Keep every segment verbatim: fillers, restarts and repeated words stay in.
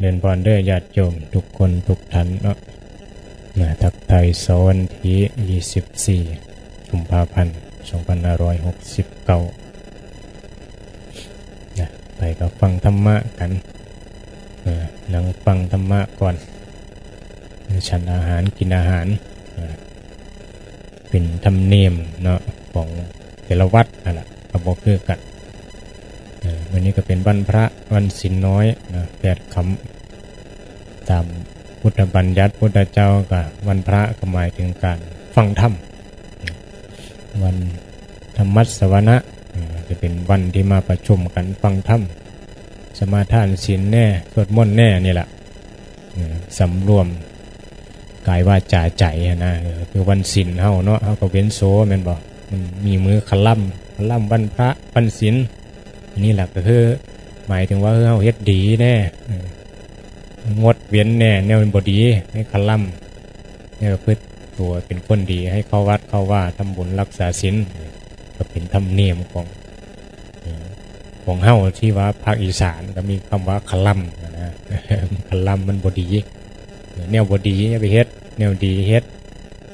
เจริญพรเด้อญาติโยมทุกคนทุกท่านเนาะ นะ ทักทายเสาร์วันที่ยี่สิบสี่ กุมภาพันธ์ สองพันห้าร้อยหกสิบเก้า นะ ไปก็ฟังธรรมะกัน นะ นั่งฟังธรรมะก่อน ฉันอาหาร กินอาหาร นะ เป็นธรรมเนียมเนาะ ของแต่ละวัดนั่นแหละ ก็บ่คือกัน เออ มื้อนี้ก็เป็นวันพระ วันศีลน้อยนะ แปดค่ำ ตามพุทธบัญญัติพุทธเจ้าก็วันพระก็หมายถึงการฟังธรรม วันธรรมสวนะ เออ จะเป็นวันที่มาประชุมกันฟังธรรม สมาทานศีลแน่ สวดมนต์แน่นี่แหละ เออ สำรวมกายวาจาใจหั้นนะ เออ คือวันศีลเฮาเนาะ เฮาก็เว้นโสแม่นบ่ มันมีมื้อคลัม คลัมวันพระ วันศีล อันนี้แหละก็คือหมายถึงว่า เออ เฮาเฮ็ดดีแน่ เออ งดเว้นแน่ แนวบ่ดี ให้คลัม แนวประพฤติตัวเป็นคนดี ให้เข้าวัดเข้าวา ทำบุญรักษาศีล ก็เป็นธรรมเนียมของ เอ่อ ของเฮาที่ว่าภาคอีสานก็มีคำว่าคลัมนะ คลัมมันบ่ดี แนวบ่ดีอย่าไปเฮ็ด แนวดีเฮ็ด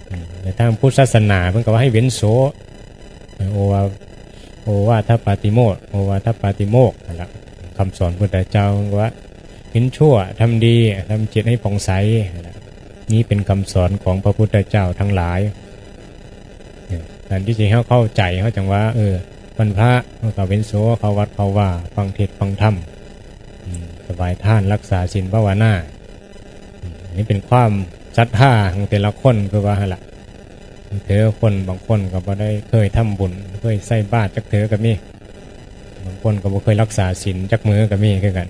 อืม ในทางพุทธศาสนาเพิ่นก็ว่าให้เว้นโส โอวา โอวาทปาติโมกข์ โอวาทปาติโมกข์นั่นล่ะ คำสอนพุทธเจ้าว่า เห็นชั่ว ทำดี ทำจิตให้ผ่องใสนั่นล่ะ นี่เป็นคำสอนของพระพุทธเจ้าทั้งหลาย เนี่ย การที่จะให้เข้าใจ เขาจังว่า เออ วันพระเขาก็เว้นโส เข้าวัดเข้าวา ฟังเทศน์ฟังธรรม อืม ถวายทาน รักษาศีลภาวนา อืม นี่เป็นความศรัทธาของแต่ละคน คือว่าหั่นล่ะ เทื่อคนบางคนก็บ่ได้เคยทำบุญ เคยใส่บาตรจักเทื่อก็มี บางคนก็บ่เคยรักษาศีลจักมื้อก็มีคือกัน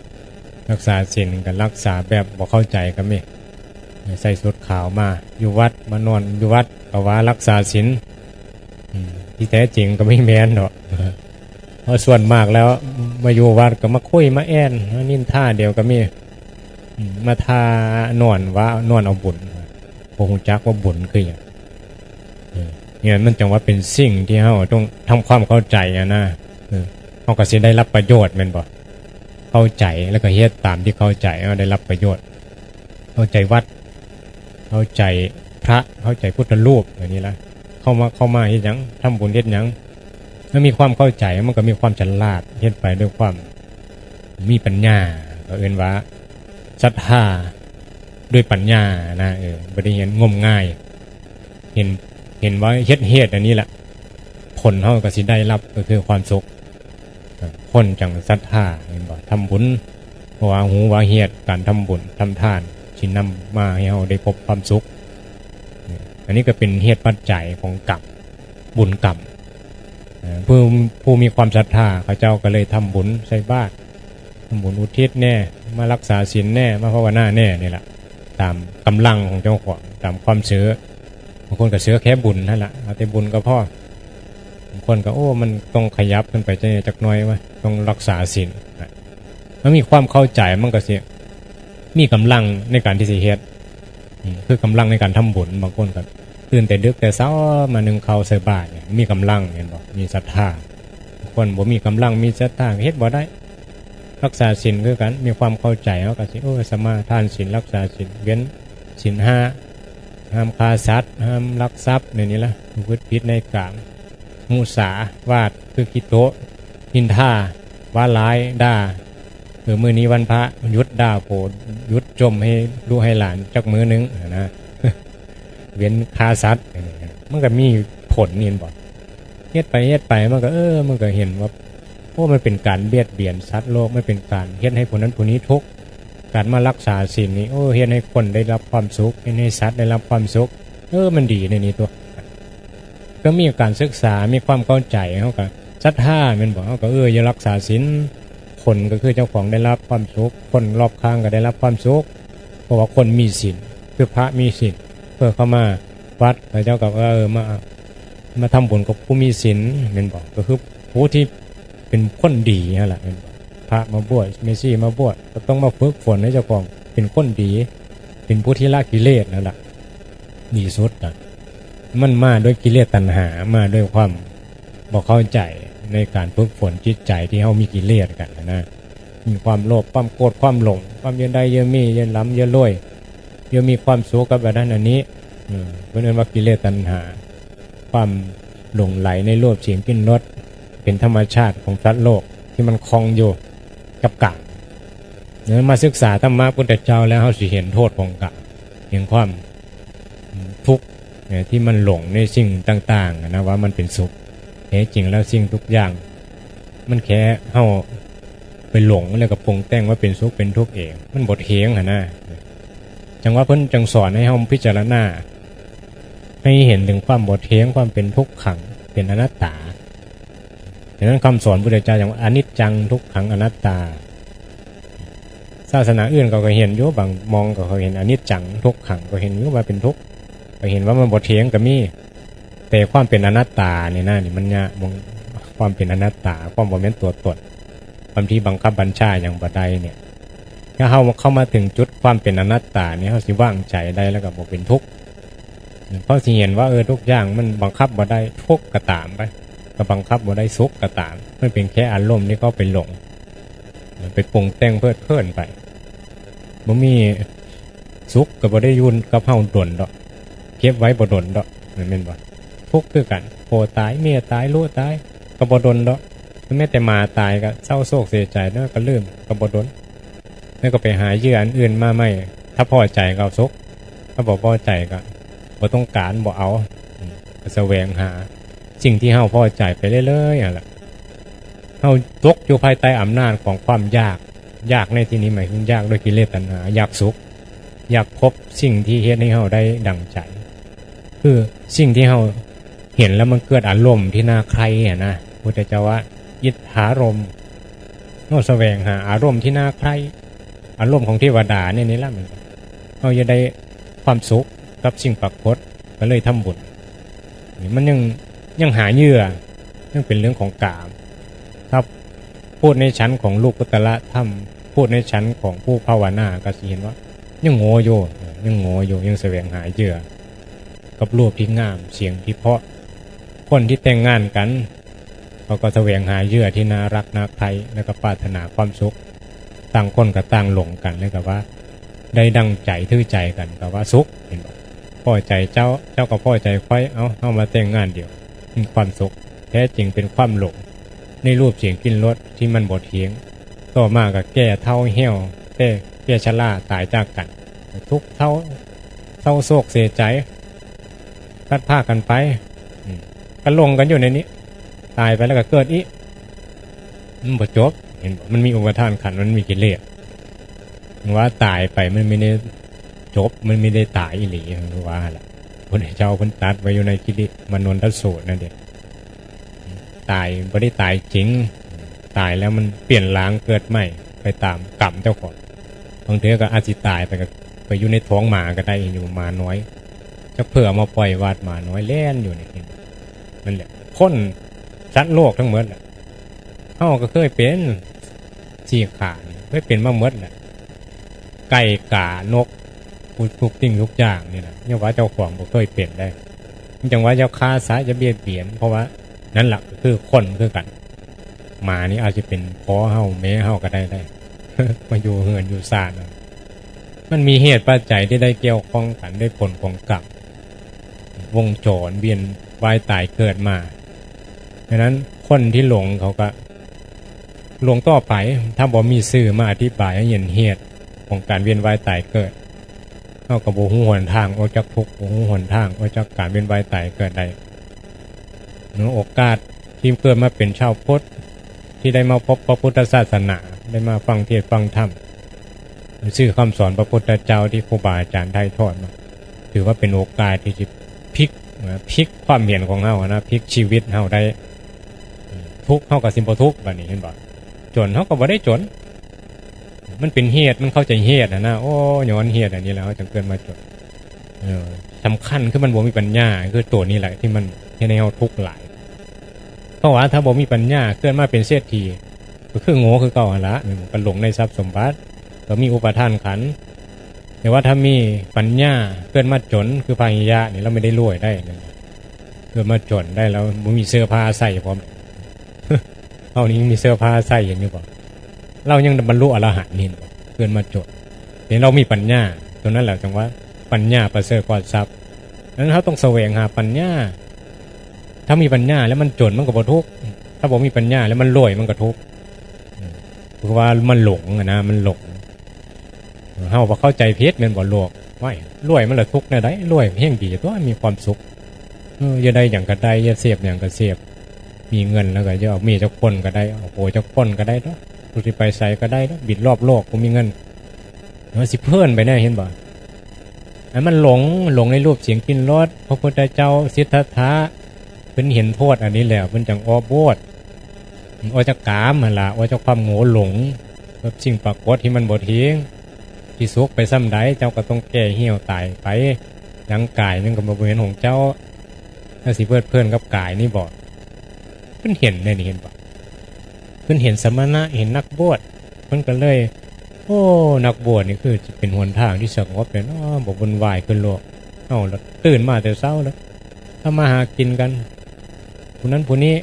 รักษาศีลก็รักษาแบบบ่เข้าใจก็มี ใส่ชุดขาวมาอยู่วัด มานอนอยู่วัดก็ว่ารักษาศีล อืม ที่แท้จริงก็ไม่แม่นดอก เพราะส่วนมากแล้วมาอยู่วัดก็มาคุยมาแอ่น มานินทาเดียวก็มี อืม มาท่านอนว่านอนเอาบุญ บ่ฮู้จักว่าบุญคือหยัง เออ เนี่ยมันจังว่าเป็นสิ่งที่เฮาต้องทำความเข้าใจอะนะ เออ เฮาก็สิได้รับประโยชน์แม่นบ่ เข้าใจแล้วก็เฮ็ดตามที่เข้าใจ เฮาได้รับประโยชน์ เข้าใจวัด เข้าใจพระ เข้าใจพุทธรูป อย่างนี้ละ เข้ามา เข้ามาเฮ็ดหยัง ทำบุญเฮ็ดหยัง มันมีความเข้าใจ มันก็มีความฉลาด เฮ็ดไปด้วยความมีปัญญา ก็เอิ้นว่าศรัทธาด้วยปัญญานะ เออ บ่ได้เห็นงมงาย เห็น เห็นว่าเฮ็ดเหตุอันนี้แหละ ผลเฮาก็สิได้รับก็คือความสุข คนจังศรัทธา เห็นบ่ ทำบุญ เพราะว่าฮู้ว่าเหตุการทำบุญทำทานสินำมาให้เฮาได้พบความสุข อันนี้ก็เป็นเหตุปัจจัยของกรรม บุญกรรม เอ่อ ผู้ ผู้มีความศรัทธา เขาเจ้าก็เลยทำบุญใส่บาตร ทำบุญอุทิศแน่ มารักษาศีลแน่ มาภาวนาแน่ นี่แหละ ตามกำลังของเจ้าของ ตามความเชื่อ บางคนก็เชื่อแค่บุญนั่นแหละ เอาแต่บุญก็พอ บางคนก็ โอ้ มันต้องขยับขึ้นไปจักหน่อยวะ ต้องรักษาศีลนะ มันมีความเข้าใจ มันก็สิมีกำลังในการที่สิเฮ็ด อืม คือกำลังในการทำบุญ บางคนก็ตื่นแต่ดึกแต่เช้ามานึ่งข้าวใส่บาตรเนี่ย มีกำลัง เห็นบ่ มีศรัทธา บางคนบ่มีกำลัง มีศรัทธา เฮ็ดบ่ได้ รักษาศีลคือกัน มีความเข้าใจ เฮาก็สิ โอ้ สมาทานศีล รักษาศีล เว้นศีลห้า ห้ามฆ่าสัตว์ ห้ามลักทรัพย์ ในนี้ละ ประพฤติผิดในกาม มุสาวาท คือขี้โต๊ะ นินทา ว่าร้าย ด่า เออ มื้อนี้วันพระ หยุดด่าโผ หยุดจ่มให้ลูกให้หลานจักมื้อหนึ่งนะ เว้นฆ่าสัตว์ มันก็มีผลนี่ เห็นบ่ เฮ็ดไปเฮ็ดไป มันก็ เออ มันก็เห็นว่า โอ้ มันเป็นการเบียดเบียนสัตว์โลก มันเป็นการเฮ็ดให้ผู้นั้นผู้นี้ทุกข์ การมารักษาศีลนี่ โอ้ เฮ็ดให้คนได้รับความสุข เฮ็ดให้สัตว์ได้รับความสุข เออ มันดีในนี้ตัว ก็มีการศึกษา มีความเข้าใจ เฮาก็ศรัทธา แม่นบ่ เฮาก็ เออ อย่ารักษาศีล คนก็คือเจ้าของได้รับความสุข คนรอบข้างก็ได้รับความสุข เพราะว่าคนมีศีล คือพระมีศีล เพื่อเข้ามาวัด พระเจ้าก็ เออ มา มาทำบุญกับผู้มีศีล แม่นบ่ ก็คือผู้ที่เป็นคนดีนั่นแหละ แม่นบ่ พระมาบวช แม่ชีมาบวช ก็ต้องมาฝึกฝนให้เจ้าของเป็นคนดี เป็นผู้ที่ละกิเลสนั่นแหละ ดีสุดนะ มันมาด้วยกิเลสตัณหา มาด้วยความบ่เข้าใจในการฝึกฝนจิตใจที่เฮามีกิเลสกันนะ มีความโลภ ความโกรธ ความหลง ความเยื่อใยเยื่อมี เยื่อหลำเยื่อรวย เยื่อมีความสุขกับอันนั้นอันนี้ เออ เพิ่นเอิ้นว่ากิเลสตัณหา ความหลงใหลในรูปเสียงกลิ่นรส เป็นธรรมชาติของสัตว์โลกที่มันคลองอยู่กับกาม เนี่ย มาศึกษาธรรมะพุทธเจ้าแล้ว เฮาสิเห็นโทษของกาม เห็นความทุกข์ เนี่ย ที่มันหลงในสิ่งต่างๆ อะนะ ว่ามันเป็นสุข แท้จริงแล้วสิ่งทุกอย่าง มันแค่เฮาไปหลงแล้วก็ปรุงแต่งว่าเป็นสุขเป็นทุกข์เอง มันบ่เที่ยงหั้นนะ จั่งว่าเพิ่นจั่งสอนให้เฮาพิจารณา ให้เห็นถึงความบ่เที่ยง ความเป็นทุกขัง เป็นอนัตตา ฉะนั้นคำสอนพุทธเจ้าอย่างว่าอนิจจัง ทุกขัง อนัตตา ศาสนาอื่นเขาก็เห็นอยู่ บางหม่องเขาก็เห็นอนิจจัง ทุกขัง ก็เห็นอยู่ว่าเป็นทุกข์ ก็เห็นว่ามันบ่เที่ยงก็มี แต่ความเป็นอนัตตานี่นะ นี่มันยาก มองความเป็นอนัตตา ความบ่แม่นตัวตน ความที่บังคับบัญชาหยังบ่ได้เนี่ย ถ้าเฮาเข้ามาถึงจุดความเป็นอนัตตาเนี่ย เฮาสิวางใจได้แล้วก็บ่เป็นทุกข์ เพราะสิเห็นว่า เออ ทุกอย่างมันบังคับบ่ได้ ทุกข์ก็ตามไป ก็บังคับบ่ได้ สุขก็ตาม มันเป็นแค่อารมณ์ที่เขาไปหลง ไปปรุงแต่งเพลิดเพลินไป บ่มีสุขก็บ่ได้อยู่กับเฮาดนดอก เก็บไว้บ่ดนดอก แม่นบ่ ทุกข์คือกัน พ่อตาย แม่ตาย ลูกตาย ก็บ่ดนดอก แม้แต่หมาตายก็เศร้าโศกเสียใจแล้วก็ลืม ก็บ่ดน แล้วก็ไปหาเหยื่ออันอื่นมาใหม่ ถ้าพอใจก็เอาสุข ถ้าบ่พอใจก็บ่ต้องการ บ่เอา อืม ก็แสวงหาสิ่งที่เฮาพอใจไปเรื่อยๆ นั่นแหละ เฮาตกอยู่ภายใต้อำนาจของความอยาก อยากในที่นี้หมายถึงอยากด้วยกิเลสตัณหา อยากสุข อยากพบสิ่งที่เฮ็ดให้เฮาได้ดังใจ คือสิ่งที่เฮาเห็นแล้วมันเกิดอารมณ์ที่น่าใคร่อะนะ พุทธเจ้าว่าอิทธารมณ์ เฮาแสวงหาอารมณ์ที่น่าใคร่ อารมณ์ของเทวดาเนี่ยนี่ละมัน เฮาจะได้ความสุขกับสิ่งปรากฏ ก็เลยทำบุญ นี่มันยัง ยังหาเหยื่อ ยังเป็นเรื่องของกาม ถ้าพูดในชั้นของโลกุตตรธรรม พูดในชั้นของผู้ภาวนาก็สิเห็นว่า ยังโง่อยู่ ยังโง่อยู่ ยังแสวงหาเหยื่อ กับรูปที่งาม เสียงที่เพราะ คนที่แต่งงานกัน เขาก็แสวงหาเหยื่อที่น่ารักน่าใคร่ แล้วก็ปรารถนาความสุข ต่างคนก็ต่างหลงกัน แล้วก็ว่า ได้ดังใจถือใจกัน ก็ว่าสุข เห็นบ่ พอใจเจ้า เจ้าก็พอใจข้อย เอ้า เฮามาแต่งงานเดียว มีความสุข แท้จริงเป็นความหลง ในรูปเสียงกลิ่นรสที่มันบ่เที่ยง ต่อมาก็แก่เฒ่าเหี่ยว แก่ แก่ชราตายจากกัน ทุกข์เศร้า เศร้าโศกเสียใจ พลัดพรากกันไป อืม ก็หลงกันอยู่ในนี้ ตายไปแล้วก็เกิดอีก มันบ่จบ เห็นบ่ มันมีอุปาทานขันธ์ มันมีกิเลส ว่าตายไปมันไม่ได้จบ มันไม่ได้ตายอีหลี คือว่าหั่นล่ะ พระพุทธเจ้าเพิ่นตรัสไว้อยู่ในกิริมานนทสูตรนั่นเด้ ตายบ่ได้ตายจริง ตายแล้วมันเปลี่ยนร่างเกิดใหม่ ไปตามกรรมเจ้าของ บางเทื่อก็อาจสิตายไปก็ไปอยู่ในท้องหมาก็ได้ อยู่หมาน้อย จักเพื่อเอามาปล่อยวัด หมาน้อยแล่นอยู่นี่ นั่นแหละ คนสัตว์โลกทั้งหมดแหละ เฮาก็เคยเป็นสี่ขา เคยเป็นมาหมดแหละ ไก่กา นก ทุกสิ่งทุกอย่างนี่แหละ ยังว่าเจ้าของบ่เคยเป็นได้ จั่งว่าอย่าฆ่าสัตว์ อย่าเบียดเบียน เพราะว่านั่นแหละคือคนคือกัน หมานี่อาจจะเป็นพ่อเฮาแม่เฮาก็ได้ได้ มาอยู่เฮือนอยู่ซานเฮา มันมีเหตุปัจจัยที่ได้เกี่ยวข้องกันด้วยผลของกรรม วงจรเวียนว่ายตายเกิดมา ฉะนั้นคนที่หลงเขาก็หลงต่อไป ถ้าบ่มีสื่อมาอธิบายให้เห็นเหตุของการเวียนว่ายตายเกิด เฮาก็บ่ฮู้หนทางออกจากทุกข์ บ่ฮู้หนทางออกจากการเวียนว่ายตายเกิดได้ เนาะ โอกาสที่เกิดมาเป็นชาวพุทธ ที่ได้มาพบพระพุทธศาสนา ได้มาฟังเทศน์ฟังธรรม ซื่อคำสอนพระพุทธเจ้าที่ครูบาอาจารย์ถ่ายทอดมา ถือว่าเป็นโอกาสที่จะพลิกนะ พลิกความเห็นของเฮานะ พลิกชีวิตเฮาได้ ทุกข์เฮาก็สิบ่ทุกข์ บัดนี้เห็นบ่ จนเฮาก็บ่ได้จน มันเป็นเหตุ มันเข้าใจเหตุนะนะ โอ้ ย้อนเหตุอันนี้แล้วเฮาจึงเกิดมาจน เออ สำคัญคือมันบ่มีปัญญา คือตัวนี้แหละที่มันเฮ็ดให้เฮาทุกข์หลาย เพราะว่าถ้าบ่มีปัญญา เกิดมาเป็นเศรษฐี ก็คือโง่คือเก่าหั่นละ มันก็หลงในทรัพย์สมบัติ ก็มีอุปาทานขันธ์ แต่ว่าถ้ามีปัญญา เกิดมาจน คือพระอริยะนี่ เราไม่ได้รวยได้นะ เกิดมาจนได้แล้วบ่มีเสื้อผ้าใส่พร้อม เฮานี่มีเสื้อผ้าใส่เห็นอยู่บ่ เรายังบรรลุอรหันต์นี่ เกิดมาจน เห็นเรามีปัญญา ตัวนั้นแหละจังว่าปัญญาประเสริฐกว่าทรัพย์ นั้นเราต้องแสวงหาปัญญา ถ้ามีปัญญาแล้วมันจนมันก็บ่ทุกข์ ถ้าบ่มีปัญญาแล้วมันรวยมันก็ทุกข์ อืม คือว่ามันหลงอะนะ มันหลง เฮาบ่เข้าใจผิดแม่นบ่ โลก ว้าย รวยมันละทุกข์แนวใด รวยแฮ่งดีตั๊ว มีความสุข เออ อย่าได้หยังก็ได้ อย่าเสพหยังก็เสพ มีเงินแล้วก็อย่าเอาเมียจักคนก็ได้ เอาผัวจักคนก็ได้ตั๊ว กูสิไปไสก็ได้ตั๊ว บินรอบโลก กูมีเงิน มันสิเพลินไปแน่ เห็นบ่ อันมันหลง หลงในรูปเสียงกลิ่นรส พระพุทธเจ้า สิทธัตถะ เพิ่นเห็นโทษอันนี้แล้ว เพิ่นจังออกบวช ออกจากกามหั่นล่ะ ออกจากความโง่หลง กับสิ่งปรากฏที่มันบ่เที่ยง สิสุขไปส่ำใด เจ้าก็ต้องแก่เหี่ยวตายไป ร่างกายนั่นก็บ่แม่นของเจ้า แล้วสิเพลิดเพลินกับกายนี่บ่ เพิ่นเห็นเด้นี่ เห็นบ่ เพิ่นเห็นสมณะ เห็นนักบวช เพิ่นก็เลย โอ้ นักบวชนี่คือสิเป็นหนทางที่สงบแท้เนาะ บ่วุ่นวายคือโลก เฮาละตื่นมาแต่เช้าแล้ว ทำมาหากินกัน ผู้นั้นผู้นี้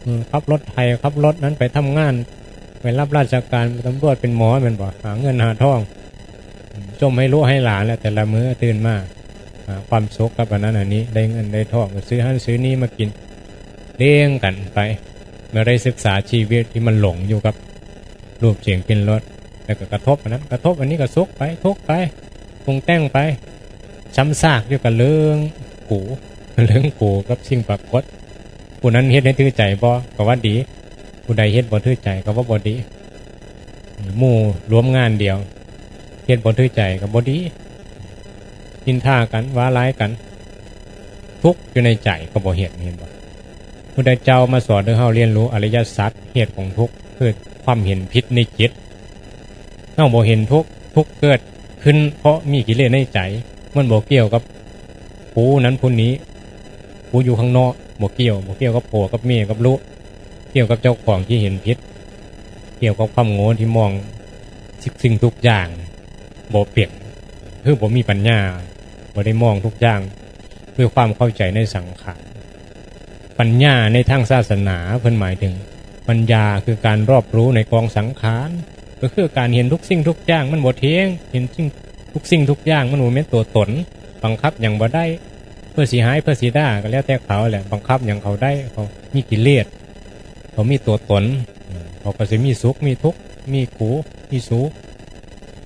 อืม ขับรถไถ ขับรถนั้นไปทำงาน ไปรับราชการ เป็นตำรวจ เป็นหมอ แม่นบ่ หาเงินหาทอง อืม จมให้ลูกให้หลานแล้ว แต่ละมื้อตื่นมา หาความสุขกับอันนั้นอันนี้ ได้เงินได้ทอง ก็ซื้อหั้นซื้อนี้มากิน เลี้ยงกันไป บ่ได้ศึกษาชีวิตที่มันหลงอยู่กับรูปเสียงกลิ่นรส แล้วก็กระทบอันนั้น กระทบอันนี้ก็สุขไป ทุกข์ไป ปรุงแต่งไป ซ้ำซากอยู่กับเรื่องกู เรื่องกูกับสิ่งปรากฏ ผู้นั้นเฮ็ดให้ถือใจบ่ ก็ว่าดี ผู้ใดเฮ็ดบ่ถือใจก็ว่าบ่ดี หมู่ร่วมงานเดียว เฮ็ดบ่ถือใจก็บ่ดี นินทากัน ว่าร้ายกัน ทุกข์อยู่ในใจก็บ่เฮ็ด เห็นบ่ พุทธเจ้ามาสอนให้เฮาเรียนรู้อริยสัจ เหตุของทุกข์ คือความเห็นผิดในจิต เฮาบ่เห็นทุกข์ ทุกข์เกิดขึ้นเพราะมีกิเลสในใจ มันบ่เกี่ยวกับผู้นั้นผู้นี้ ผู้อยู่ข้างนอก บ่เกี่ยว บ่เกี่ยวกับผัวกับเมียกับลูก เกี่ยวกับเจ้าของที่เห็นผิด เกี่ยวกับความโง่ที่มองสิ่งทุกอย่างบ่เปลี่ยน คือบ่มีปัญญา บ่ได้มองทุกอย่างด้วยความเข้าใจในสังขาร ปัญญาในทางศาสนาเพิ่นหมายถึง ปัญญาคือการรอบรู้ในกองสังขาร ก็คือการเห็นทุกสิ่งทุกอย่างมันบ่เที่ยง เห็นสิ่ง ทุกสิ่งทุกอย่างมันบ่แม่นตัวตน บังคับหยังบ่ได้ เพื่อสิหายเพื่อสิด้าก็แล้วแต่เขาแหละ บังคับหยังเขาได้ เขามีกิเลส เขามีตัวตน เออ เขาก็สิมีสุข มีทุกข์ มีกู มีสู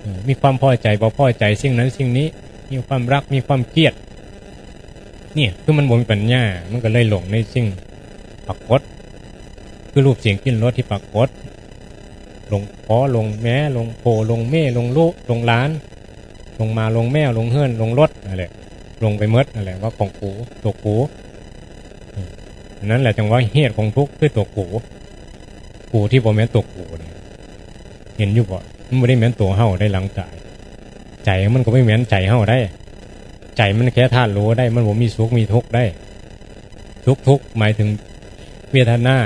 เออ มีความพอใจบ่พอใจสิ่งนั้นสิ่งนี้ มีความรัก มีความเกลียด เนี่ย คือมันบ่มีปัญญา มันก็เลยหลงในสิ่งปรากฏ คือรูปเสียงกลิ่นรสที่ปรากฏ หลงพ่อ หลงแม่ หลงโพ หลงเม หลงลูก หลงหลาน หลงหมา หลงแมว หลงเฮือน หลงรถ นั่นแหละ หลงไปหมด นั่นแหละ ว่าของกู ตัวกู อืม อันนั้นแหละจังว่าเหตุของทุกข์คือตัวกู กูที่บ่แม่นตัวกูนี่ เห็นอยู่บ่ มันบ่ได้แม่นตัวเฮาได้ ร่างกาย ใจมันก็บ่แม่นใจเฮาได้ ใจมันแค่ธาตุรู้ได้ มันบ่มีสุขมีทุกข์ได้ สุขทุกข์หมายถึงเวทนา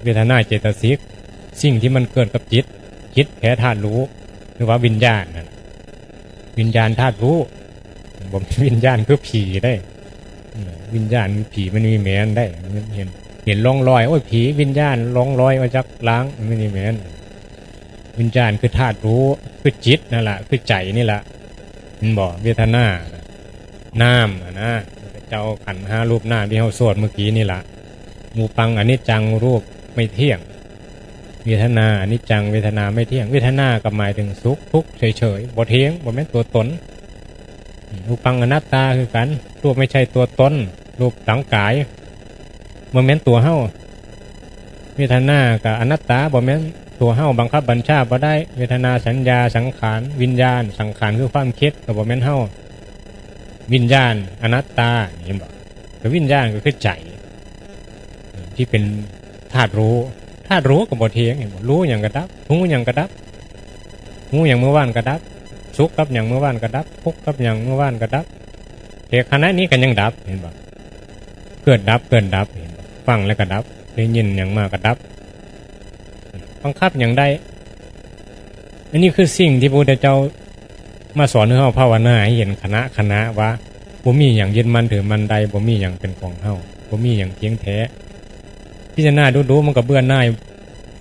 เวทนาเจตสิก สิ่งที่มันเกิดกับจิต จิตแค่ธาตุรู้ หรือว่าวิญญาณนั่น วิญญาณธาตุรู้ บ่มีวิญญาณคือผีได้ อืม วิญญาณผีมันมีแม่นได้ มันเห็น เห็นร่องรอย โอ้ย ผีวิญญาณร่องรอยมาจากล้าง มันมีแม่น วิญญาณคือธาตุรู้ คือจิตนั่นแหละ คือใจนี่แหละ เห็นบ่ เวทนาน่ะ นามอะนะ เจ้าขันธ์ห้ารูปนามที่เฮาสวดเมื่อกี้นี่ล่ะ รูปังอนิจจัง รูปไม่เที่ยง เวทนาอนิจจัง เวทนาไม่เที่ยง เวทนาก็หมายถึงสุขทุกข์เฉยๆ บ่เที่ยง บ่แม่นตัวตน รูปังอนัตตาคือกัน รูปไม่ใช่ตัวตน รูปร่างกาย บ่แม่นตัวเฮา เวทนาก็อนัตตา บ่แม่นตัวเฮา บังคับบัญชาบ่ได้ เวทนา สัญญา สังขาร วิญญาณ สังขารคือความคิด ก็บ่แม่นเฮา วิญญาณ อนัตตา เห็นบ่ ก็วิญญาณก็คือใจ ที่เป็นธาตุรู้ ธาตุรู้ก็บ่เที่ยง เห็นบ่ รู้หยังก็ดับ ฮู้หยังก็ดับ ฮู้หยังเมื่อวานก็ดับ สุขกับหยังเมื่อวานก็ดับ ทุกข์กับหยังเมื่อวานก็ดับ แต่ขณะนี้ก็ยังดับ เห็นบ่ เกิดดับ เกิดดับ เห็นบ่ ฟังแล้วก็ดับ ได้ยินหยังมาก็ดับ บังคับหยังได้ อันนี้คือสิ่งที่พระพุทธเจ้ามาสอนให้เราภาวนาให้เห็นขณะขณะว่า บ่มีหยังยึดมั่นถือมั่นได้ บ่มีหยังเป็นของเฮา บ่มีหยังเที่ยงแท้ พิจารณาดูๆ มันก็เบื่อหน่าย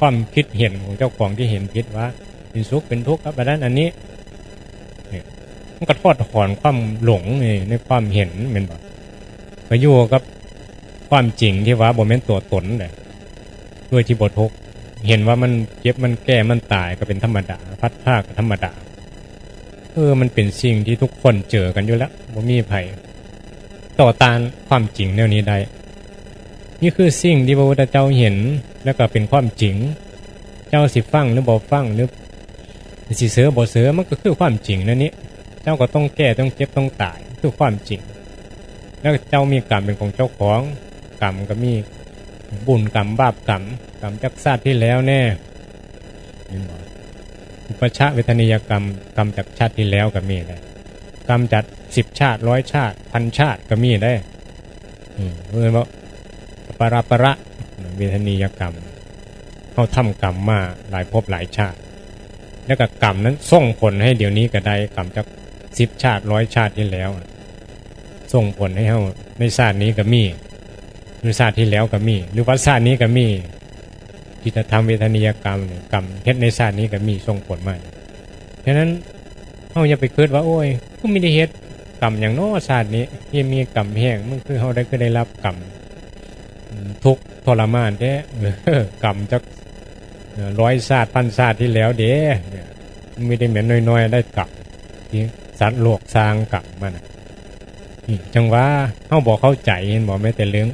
ความคิดเห็นของเจ้าของที่เห็นผิดว่าเป็นสุขเป็นทุกข์กับอันนั้นอันนี้ เนี่ย มันก็ถอดถอนความหลงในในความเห็นแม่นบ่ ก็อยู่กับความจริงที่ว่าบ่แม่นตัวตนแหละ ด้วยที่บ่ทุกข์ เห็นว่ามันเจ็บมันแก่มันตายก็เป็นธรรมดา พัดพรากก็ธรรมดา เออ มันเป็นสิ่งที่ทุกคนเจอกันอยู่แล้ว บ่มีไผต่อต้านความจริงแนวนี้ได้ นี่คือสิ่งที่พระพุทธเจ้าเห็น แล้วก็เป็นความจริง เจ้าสิฟังหรือบ่ฟัง หรือสิเสือบ่เสือ มันก็คือความจริงนั่นนี่ เจ้าก็ต้องแก่ ต้องเจ็บ ต้องตาย คือความจริง แล้วเจ้ามีกรรมเป็นของเจ้าของ กรรมก็มีบุญกรรมบาปกรรม กรรมจากชาติที่แล้วแน่ เห็นบ่ อุปชฌะเวทนียกรรม กรรมจากชาติที่แล้วก็มีได้ กรรมจากสิบชาติ ร้อยชาติ พันชาติก็มีได้ อืม เรียกว่าปรปรเวทนียกรรม เฮาทำกรรมมาหลายภพหลายชาติ แล้วก็กรรมนั้นส่งผลให้เดี๋ยวนี้ก็ได้ กรรมจากสิบชาติ ร้อยชาติที่แล้วอะ ส่งผลให้เฮาในชาตินี้ก็มี หรือชาติที่แล้วก็มี หรือว่าชาตินี้ก็มี จิตธรรมเวทนียกรรมเนี่ย กรรมเฮ็ดในชาตินี้ก็มีส่งผลมา ฉะนั้นเฮาอย่าไปคิดว่า โอ้ย กูไม่ได้เฮ็ดกรรมหยังน้อชาตินี้ ที่มีกรรมแฮง มันคือเฮาได้ คือได้รับกรรม อืม ทุกข์ทรมานแท้ เออ กรรมจัก เออ ร้อยชาติ พันชาติที่แล้วเด้ เนี่ย มันไม่ได้แม่นน้อยๆ ได้กรรม ที่สัตว์โลกสร้างกรรมมาน่ะ นี่จั่งว่าเฮาบ่เข้าใจ เห็นบ่ แม้แต่เรื่อง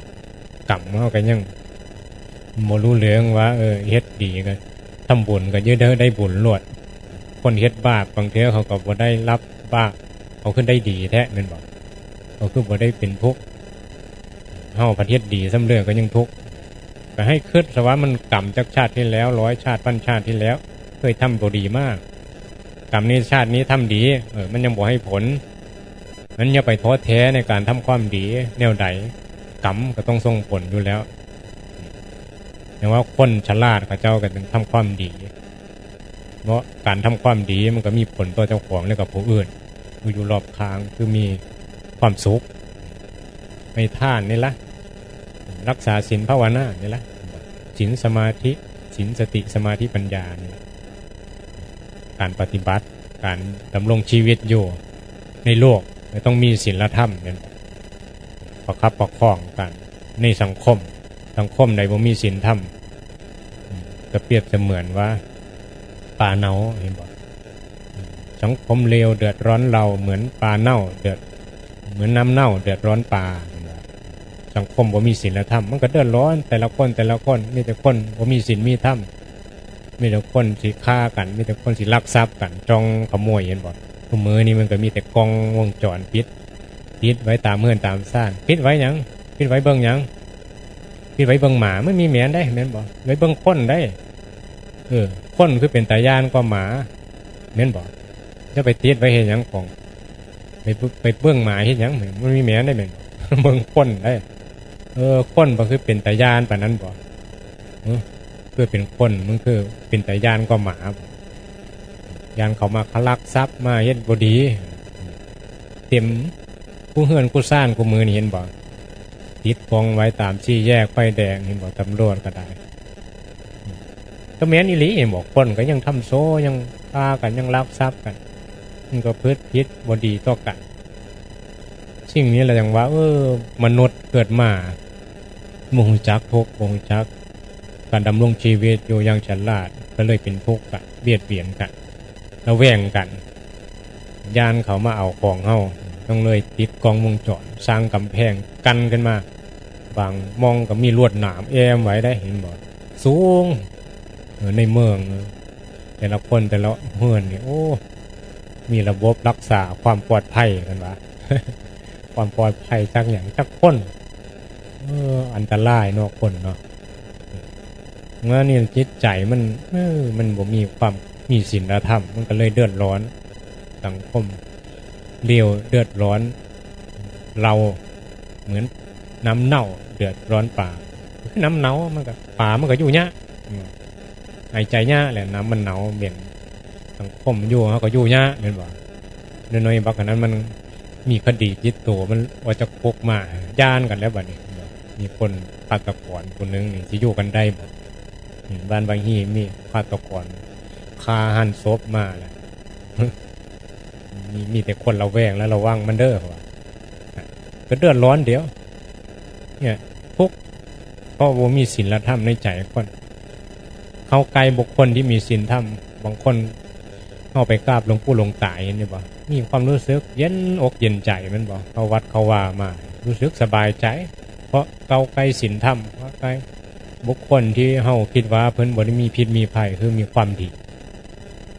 กรรมเฮาก็ยังบ่รู้เรื่องว่า เออ เฮ็ดดีก็ทำบุญก็จะได้ ได้บุญโลด คนเฮ็ดบาปบางเทื่อเขาก็บ่ได้รับบาป เขาคือได้ดีแท้แม่นบ่ เขาคือบ่ได้เป็นทุกข์ เฮาพัดเฮ็ดดีซ้ำเด้อก็ยังทุกข์ ก็ให้คิดซะว่ามันกรรมจากชาติที่แล้ว ร้อยชาติ พันชาติที่แล้ว เคยทำบ่ดีมา กรรมนี้ชาตินี้ทำดี เออ มันยังบ่ให้ผล มันอย่าไปท้อแท้ในการทำความดี แนวใด กรรมก็ต้องส่งผลอยู่แล้ว อย่างว่าคนฉลาดเขาเจ้าก็ต้องทำความดี เพราะการทำความดีมันก็มีผลต่อเจ้าของและกับผู้อื่น ผู้อยู่รอบข้าง คือมีความสุข ให้ทานนี่ละ รักษาศีลภาวนานี่ละ ศีลสมาธิ ศีลสติสมาธิปัญญานี่ การปฏิบัติ การดำรงชีวิตอยู่ในโลก ก็ต้องมีศีลธรรมเนี่ย ประคับประคองกันในสังคม สังคมใดบ่มีศีลธรรม อืม ก็เปรียบเสมือนว่าปลาเน่า เห็นบ่ อืม สังคมเลวเดือดร้อนเรา เหมือนปลาเน่าเดือด เหมือนน้ำเน่าเดือดร้อนปลา เห็นบ่ สังคมบ่มีศีลธรรม มันก็เดือดร้อน แต่ละคน แต่ละคน มีแต่คนบ่มีศีลมีธรรม มีแต่คนสิฆ่ากัน มีแต่คนสิลักทรัพย์กัน จ้องขโมย เห็นบ่ ทุกมื้อนี้มันก็มีแต่กล้องวงจรปิด ติดไว้ตามเฮือนตามซาน ติดไว้หยัง ติดไว้เบิ่งหยัง ติดไว้เบิ่งหมา มันมีแม่นได้ แม่นบ่ ไว้เบิ่งคนได้ เออ คนคือเป็นตาย่านกว่าหมา แม่นบ่ จะไปติดไว้เฮ็ดหยังของ ไปเบิ่ง ไปเบิ่งหมาเฮ็ดหยัง มันมีแม่นได้แม่นบ่ เบิ่งคนได้ เออ คนบ่คือเป็นตาย่านปานนั้นบ่ เออ เพื่อเป็นคน มันคือเป็นตาย่านกว่าหมาบ่ ย่านเขามาลักทรัพย์ มาเฮ็ดบ่ดี เต็มคู่เฮือนคู่ซานคู่มื้อนี่ เห็นบ่ ติดกล้องไว้ตามสี่แยกไฟแดง เห็นบ่ ตำรวจก็ได้ ก็แม่นอีหลี เห็นบ่ คนก็ยังทำโซ ยังฆ่ากัน ยังลักทรัพย์กัน มันก็พฤติผิดบ่ดีต่อกัน สิ่งนี้แหละจั่งว่า เออ มนุษย์เกิดมาบ่ฮู้จักทุกข์ บ่ฮู้จักการดำรงชีวิตอยู่อย่างฉลาด ก็เลยเป็นทุกข์กัน เบียดเบียนกัน ระแวงกัน ย่านเขามาเอาของเฮา ต้องเลยติดกล้องวงจร สร้างกำแพงกั้นขึ้นมา บางหม่องก็มีลวดหนามแอ้มไว้ได้ เห็นบ่ สูง เออ ในเมือง แต่ละคนแต่ละเฮือนนี่ โอ้ มีระบบรักษาความปลอดภัยกันวะ ความปลอดภัยจากหยัง จากคน เออ อันตรายเนาะ คนเนาะ เมื่อนี่จิตใจมัน เออ มันบ่มีความมีศีลธรรม มันก็เลยเดือดร้อน สังคมเลวเดือดร้อน เราเหมือนน้ำเน่าเดือดร้อนปลา คือน้ำเน่า มันก็ ปลามันก็อยู่ยาก อืม หายใจยากแหละ น้ำมันเน่าเหม็น สังคมอยู่ เฮาก็อยู่ยาก แม่นบ่ น้อยๆ บักอันนั้นมันมีคดีติดตัว มันออกจากคุกมา ย้านกันแล้วบัดนี้ มีคนฆาตกรคนหนึ่งนี่ สิอยู่กันได้บ่ บ้านบางฮีมีฆาตกรฆ่าหั่นศพมาแล้ว มีมีแต่คนระแวงและระวังมันเด้อว่า ก็เดือดร้อนเดียว เนี่ย ทุกข์เพราะบ่มีศีลธรรมในใจคน เข้าใกล้บุคคลที่มีศีลธรรม บางคนเข้าไปกราบหลวงปู่หลวงตาเห็นอยู่บ่ มีความรู้สึกเย็นอกเย็นใจแม่นบ่ เข้าวัดเข้าวามา รู้สึกสบายใจ เพราะเข้าใกล้ศีลธรรม เข้าใกล้บุคคลที่เฮาคิดว่าเพิ่นบ่ได้มีพิษมีภัย คือมีความดี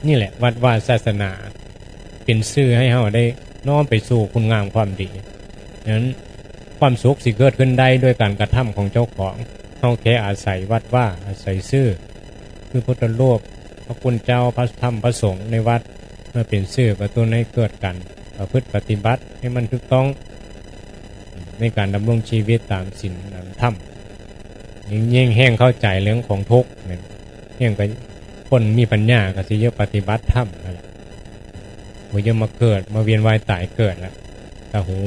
นี่แหละวัดวาศาสนาเป็นสื่อให้เฮาได้น้อมไปสู่คุณงามความดี ฉะนั้นความสุขสิเกิดขึ้นได้ด้วยการกระทำของเจ้าของ เฮาแค่อาศัยวัดวาอาศัยสื่อ คือพุทธรูป พระคุณเจ้า พระธรรม พระสงฆ์ในวัด มาเป็นสื่อกระตุ้นให้เกิดการประพฤติปฏิบัติให้มันถูกต้อง ในการดำรงชีวิตตามศีลตามธรรม ยิ่งยิ่งแฮงเข้าใจเรื่องของทุกข์เนี่ย แฮงก็คนมีปัญญาก็สิเยอะปฏิบัติธรรมนั่นแหละ บ่เยอะมาเกิดมาเวียนว่ายตายเกิดละ ถ้าฮู้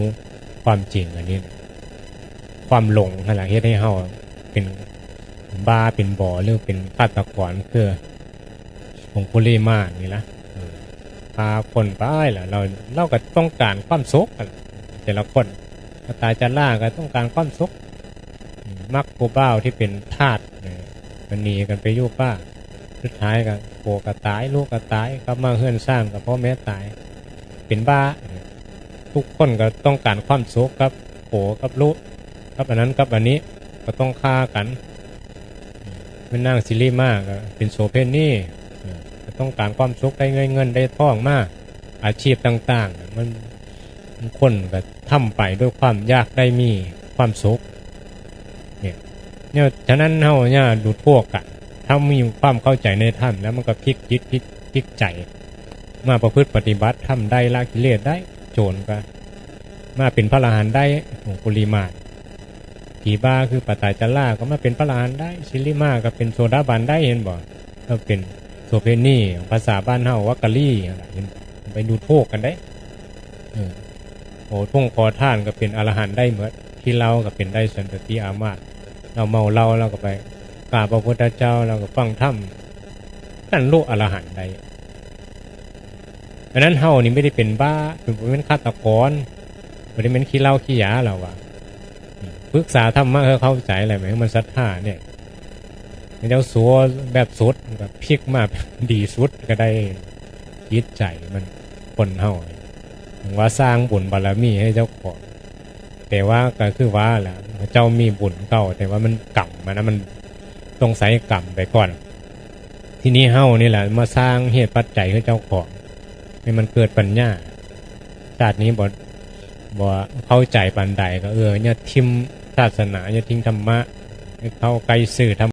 ความจริงอันนี้นะ ความหลงนั่นแหละเฮ็ดให้เฮาเป็นบ้าเป็นบอหรือเป็นฆาตกรคือองคุลิมาลนี่ละ เออ พาคนไปล่ะ เรา เราก็ต้องการความสุขกัน แต่ละคน พระตาจาราก็ต้องการความสุข อืม มักผู้บ่าวที่เป็นทาสเนี่ย ก็หนีกันไปอยู่ป่า สุดท้ายก็ผัวก็ตาย ลูกก็ตาย กลับมาเฮือนซ่านก็พ่อแม่ตาย เป็นบ้า ทุกคนก็ต้องการความสุขกับผัวกับลูก กับอันนั้นกับอันนี้ ก็ต้องฆ่ากัน แม่นางสิริมาก็เป็นโสเภณี เออ ก็ต้องการความสุข ได้เงิน เงินได้ทองมา อาชีพต่างๆ มัน บางคนก็ทำไปด้วยความอยากได้มีความสุข เนี่ย เนี่ย ฉะนั้นเฮาอย่าดูถูกกัน ถ้ามีความเข้าใจในธรรมแล้วมันก็พลิกจิตพลิก พลิกใจ มาประพฤติปฏิบัติธรรมได้ ละกิเลสได้ โจรก็มาเป็นพระอรหันต์ได้ องคุลิมาล ผีบ้าคือพระตาจาราก็มาเป็นพระอรหันต์ได้ สิริมาก็เป็นโสดาบันได้ เห็นบ่ ก็เป็นโสเภณี ภาษาบ้านเฮา วักกะลี นั่นล่ะ เห็นบ่ ไปดูถูกกันได้ เออ โอ้ ท่งขอทานก็เป็นอรหันต์ได้หมด ขี้เหล้าก็เป็นได้ สันตติอามาส เราเมาเหล้าเราก็ไปกราบพระพุทธเจ้า เราก็ฟังธรรม นั่นโลกอรหันต์ได้ อันนั้นเฮานี่ไม่ได้เป็นบ้า เป็น เป็นฆาตกร บ่ได้เป็นขี้เหล้าขี้ยา เราว่า ปรึกษาธรรมะให้เข้าใจอะไรไหม มันศรัทธาเนี่ย เจ้าสัวแบบสุด แบบพลิกมาดีสุดก็ได้ จิตใจมัน คนเฮาเนี่ย ถึงว่าสร้างบุญบารมีให้เจ้าของ แต่ว่าก็คือว่าแหละ เจ้ามีบุญเก่า แต่ว่ามันกรรมมันนะ มันต้องใช้กรรมไปก่อน ทีนี้เฮานี่แหละมาสร้างเหตุปัจจัยให้เจ้าของ ให้มันเกิดปัญญา ชาตินี้บ่ บ่เข้าใจปานใดก็ เออ อย่าทิ่มศาสนา อย่าทิ้งธรรมะ ให้เข้าใกล้ซื่อธรรม